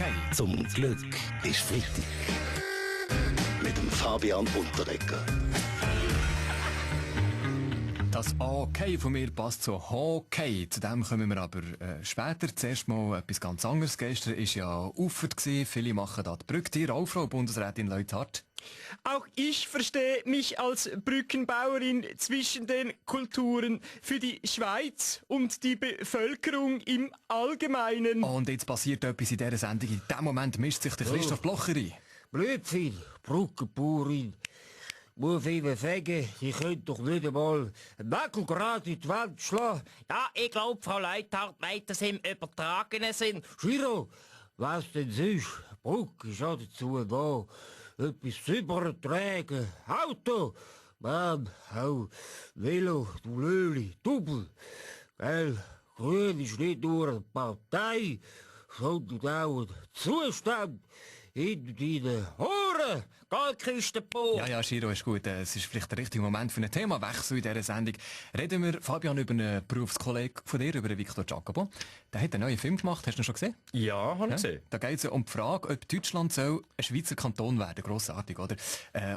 Okay. Zum Glück ist Freitag. Mit dem Fabian Unterreger. Das Okay von mir passt zu Hockey. Zu dem kommen wir aber später. Zuerst mal etwas ganz anderes. Gestern war ja Auffahrt. Viele machen da die Brücke. Dir auch, Frau Bundesrätin Leuthard? Auch ich verstehe mich als Brückenbauerin zwischen den Kulturen für die Schweiz und die Bevölkerung im Allgemeinen. Und jetzt passiert etwas in dieser Sendung. In dem Moment mischt sich der Christoph Blocher ein. Blödsinn, Brückenbauerin. Muss ich Ihnen sagen, ich könnte doch nicht einmal einen Nagel gerade in die Wand schlagen. Ja, ich glaube, Frau Leuthard meint das im übertragenen Sinn. Giro, was denn sonst? Brücke ist auch dazu da. Etwas zu übertragen. Auto, Bahn, auch Velo, du Löli, Double. Gell, Grün ist nicht nur eine Partei, sondern auch ein Zustand in deinen Ohren. Goldküstenbau. Ja, Giro, ist gut. Es ist vielleicht der richtige Moment für einen Themawechsel in dieser Sendung. Reden wir, Fabian, über einen Berufskollegen von dir, über den Victor Giacobo. Der hat einen neuen Film gemacht. Hast du ihn schon gesehen? Ja, habe ich gesehen. Da geht es ja um die Frage, ob Deutschland soll ein Schweizer Kanton werden. Grossartig, oder?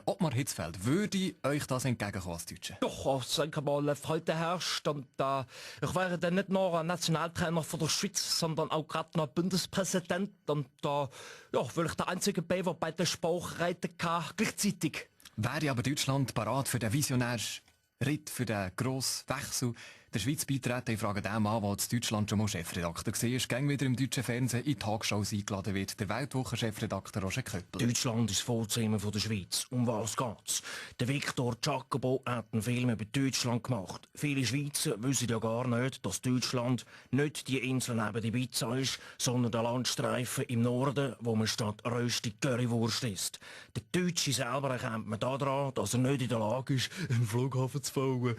Ottmar Hitzfeld, würde euch das entgegenkommen als Deutsche? Doch, ich denke mal, Freude herrscht und ich wäre dann nicht nur ein Nationaltrainer von der Schweiz, sondern auch gerade noch Bundespräsident und will ich der einzige bin, der bei der Spruch reiten kann, gleichzeitig. Wäre aber Deutschland parat für den visionären Ritt, für den grossen Wechsel der Schweiz beitreten? Ich frage den Mann, der in Deutschland schon mal Chefredakteur war, gäng wieder im deutschen Fernsehen in Talkshows eingeladen wird, der Weltwochen-Chefredakteur Roger Köppel. Deutschland ist das Vorzimmer von der Schweiz. Um was geht's? Der Victor Giacobo hat einen Film über Deutschland gemacht. Viele Schweizer wissen ja gar nicht, dass Deutschland nicht die Insel neben Ibiza ist, sondern der Landstreifen im Norden, wo man statt röstig Currywurst isst. Der Deutsche selber erkennt man daran, dass er nicht in der Lage ist, einen Flughafen zu bauen.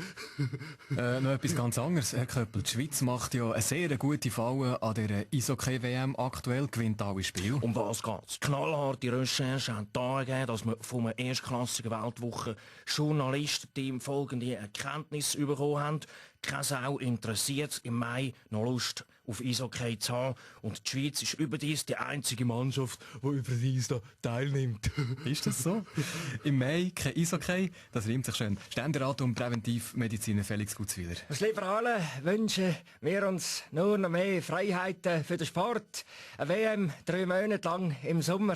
Noch etwas ganz anderes, Herr Köppel. Die Schweiz macht ja eine sehr gute Falle an der Eishockey-WM. Aktuell gewinnt alle Spiele. Um was geht's? Knallharte Recherche hat dargegeben, dass man von einem erstklassigen Weltwochen-Journalistenteam folgende Erkenntnisse bekommen haben. Keine Sau interessiert im Mai noch Lust auf Eishockey zu haben. Und die Schweiz ist überdies die einzige Mannschaft, die überdies da teilnimmt. Ist das so? Im Mai kein Eishockey, das reimt sich schön. Ständerat und Präventivmediziner Felix Gutzwiller. Was lieber alle wünschen wir uns nur noch mehr Freiheiten für den Sport. Eine WM 3 Monate lang im Sommer.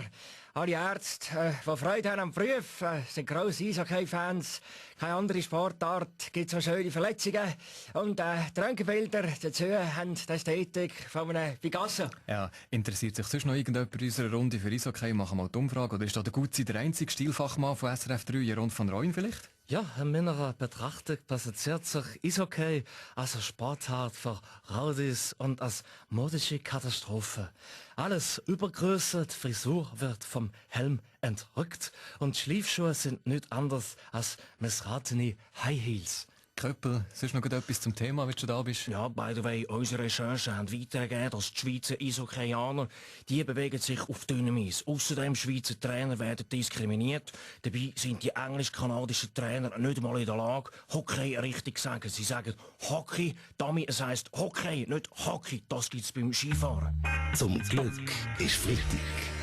Alle Ärzte, die Freude haben am Beruf, sind grosse Eishockey-Fans. Keine andere Sportart gibt so schöne Verletzungen. Und die Röntgenbilder dazu haben die Ästhetik von einem Picasso. Ja, interessiert sich sonst noch irgendjemand in unserer Runde für Eishockey? Machen wir mal die Umfrage. Oder ist da der Gutzi der einzige Stilfachmann von SRF 3, Jeroen van Rooyen vielleicht? Ja, in meiner Betrachtung präsentiert sich Eishockey als eine Sportart für Raudis und als modische Katastrophe. Alles übergrößert, die Frisur wird vom Helm entrückt und Schliefschuhe sind nicht anders als missratene High Heels. Köppel, sonst noch etwas zum Thema, wenn du da bist? Ja, by the way, unsere Recherchen haben weitergegeben, dass die Schweizer Eishockeyaner, die bewegen sich auf dünnem Eis. Außerdem Schweizer Trainer werden diskriminiert. Dabei sind die englisch-kanadischen Trainer nicht mal in der Lage, Hockey richtig zu sagen. Sie sagen Hockey, damit es heisst Hockey, nicht Hockey. Das gibt's beim Skifahren. Zum Glück ist Freitag.